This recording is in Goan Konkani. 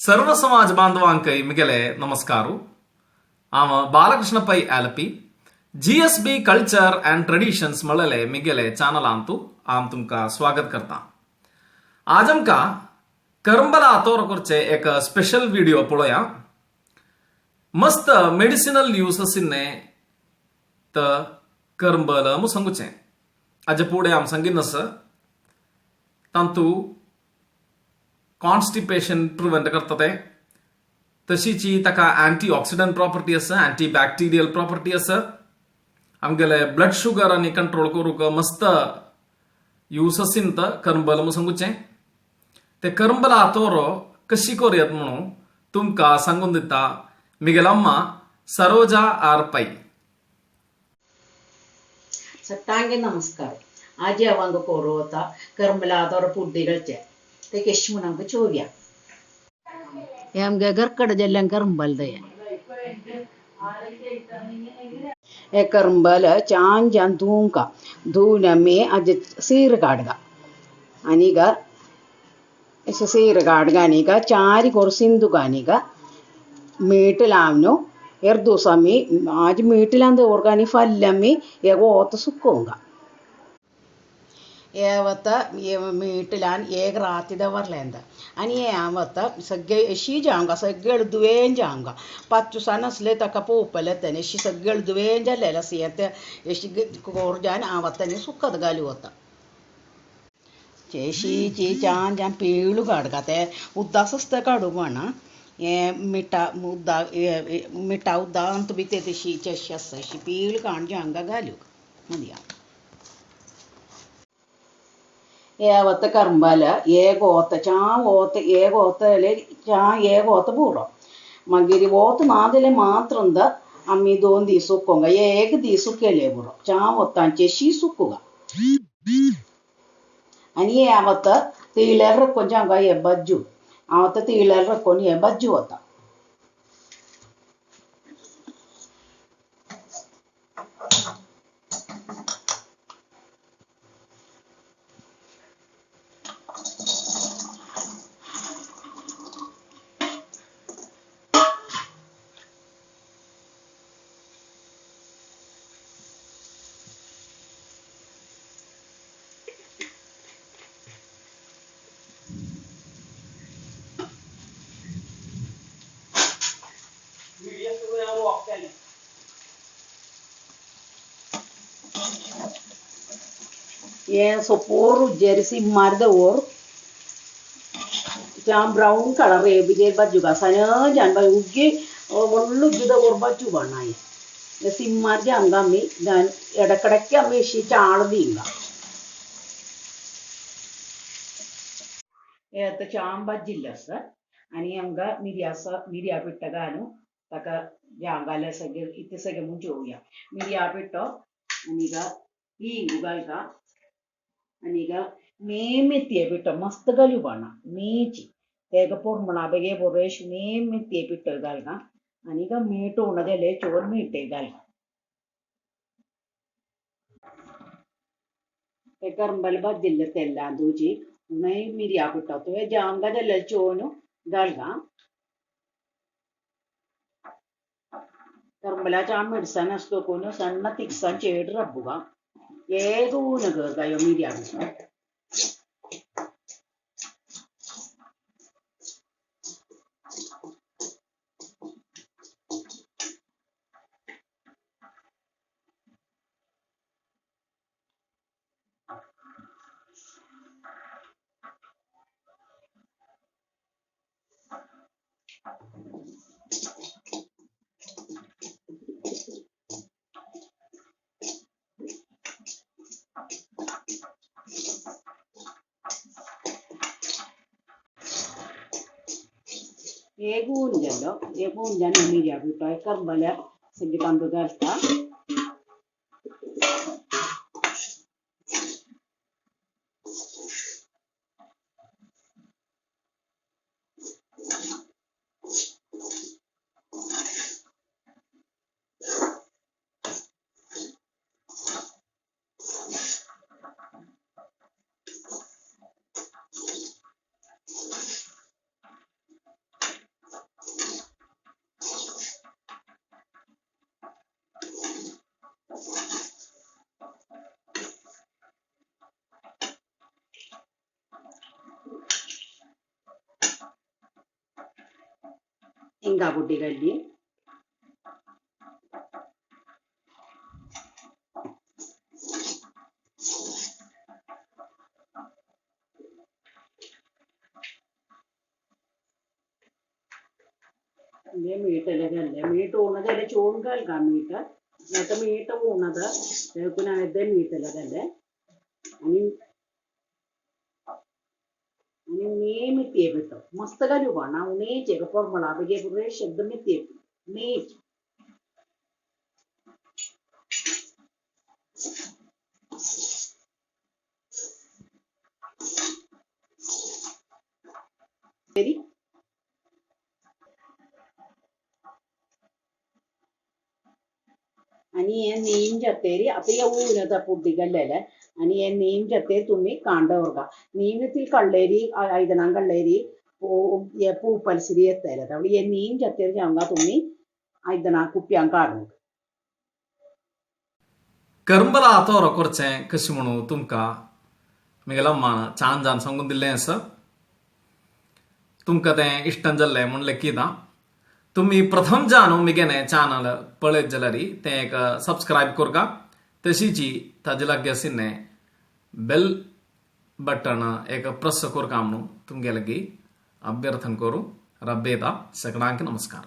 सर्व समाज बांधवांक मिगेले नमस्कार. हांव Balakrishna Pai Alleppey, GSB culture and traditions म्हळ्ळेले मिगेले चॅनलांतू हांव तुमकां स्वागत करता. आज आमकां करंबला तोर करचे एक स्पेशल व्हिडिओ पळोवया. मस्त मेडिसिनल यूज आशिल्ले तर करंबल म्हूण सांगुचें. हाजे फुडें हांव सांगीन आसा तांतू कॉन्स्टिपेशन प्रिवेंट करता ते, तशीच ताका अँटी ऑक्सिडंट प्रॉपर्टी आसा, अँटी बॅक्टेरियल प्रॉपर्टी आसा. आमगेले ब्लड शुगर आनी कंट्रोल करूंक मस्त यूज आशिल्लें तर करंबल म्हूण सांगुचें. ते करंबला तोरो कशी करुयात म्हणून तुमकां सांगून दिता मिगेल अम्मा सरोजा आर पै. सट्टांगे नमस्कार. आज ಅವಂಗ ಕೋರೋತ ಕರ್ಮಲಾದವರ ಪುಡ್ಡಿಗಳ್ಚೆ ते केश म्हणून चोव्या आमगे घरकडे जेल्ल्यान करंबल दया हे करंबल छान छान धुवंका धुवन आमी आज सीर काडगा आनीक अशें सीर काडगा आनीक चारी कोर सिंदूक आनीक मीठ लावन एक आमी आज मीठ लावन दवरका आनी फाल्यां आमी एक ओत सुकोवंका. ഏവത്ത മീട്ടിലാൻ ഏക ರಾತಿದ ವರ್ಲೇಂದ आनी हें हांव वता सगळे अशी जावंका सगळे दुवेन जावंका पांच सान आसले ताका पळोवपाक येता अशी सगळे दुवेन जाल्लें आसा तें अशी कोर जावन हांव वता आनी सुकत घालूं वता. अशी छान छान पिळू काडका ते उद्दा सस्ते काडूंक जाणा हें मिठा उद्दा मिठा उद्दा अंत बी ते तशी अशी आसता अशी पीळ काडून जावंका घालूंक मदीं. ഏവത്തെ കർമ്പാല ഏകോത്ത ചാ ഓത്ത ഏകോത്തले चा ഏകോത്ത पूरो मागीर ओत नाजाल्यार मात्र आमी 2 दीस सुकोवंक एक दीस सुकयले पुरो चा ओतांचे शी सुकुगा. आनी हे हांव आतां तिळ्यार रकोवन हांगा हे बज्जू हांव आतां तिळ्यार रकोवन हे बज्जू वता. हे सोपोर उज्जेर सिम्मार दवर चा ब्राऊन कलर हे बिजेर बाजू सण जान बाई उग्गी व्हडलो उज्जो दवर बाजू बाणा हे सिम्मार जांगा आमी इडकड़क्के आमी अशी चाळ दिंगा. हे आतां छान भाजिल्लें आसा आनी आमकां मिरया पिठो घालून ताका जाम घाल्यार सगळें इतलें सगळें म्हूण जेवया. मिरया पिठो आनीक हिंग घालता आनीक मेमेतिये पिठो मस्त घालू बाणा मेची तेका पोरमणा बेगे बोरेश मेमेतिये पिठो घालता आनीक मीठ उणा जाल्यार चोर मीठ घालता. ते करंबल भाजिल्ले तेलान तुजी मागीर मिरया पिठो तुवें जाम घातलें चोवन घालता. करंबलाच्या मिरसांग आसता कोण सण्ण तिखसाण चेड रब्बुगा एक ऊन करता ह्यो मिरया पिठो. एक ऊन जालो एक ऊन जावन मिरया पिठो करंबल्याक सगळें तांदूळ घालता. हिंगा बुड्डी घातली. मीठ घातले. मीठ उणं जाल्यार चोवन घाल का मीठ, नाही मीठ उणं तर मीठ घातले. आणि आणि नेहमी ते भेटो मस्त घालू बा ना उणेच एक फॉर्मुला बगे शब्द मी ते नेच. आणि हे नीम जतेरी आता या ऊन पुड्डी घातलेले. आणि हे नीम जतेरी तुम्ही कांडवर का नीमത്തിൽ कള്ളേരി आयदनां कള്ളേരി पूपलसिरी येतले त्यामुळे हे नीम जतेरी जावंगा तुम्ही आयदनां कुप्यांक काडूंक. करंबला तोरो करचें कशें म्हणून तुमकां म्हगेल्या अम्मान छान जावन सांगून दिल्लें आसा. तुमकां तें इश्टान जाल्लें म्हूण लेखिता. तुमी प्रथम जाणू मिगेलें चॅनल पळयत जाल्यार तें एक सबस्क्रायब करका, तशीच ताजे लागीं आशिल्लें बेल बटन एक प्रेस करका म्हणून तुमगे लागीं अभ्यर्थन करूं. रब्बेता सगळ्यांक नमस्कार.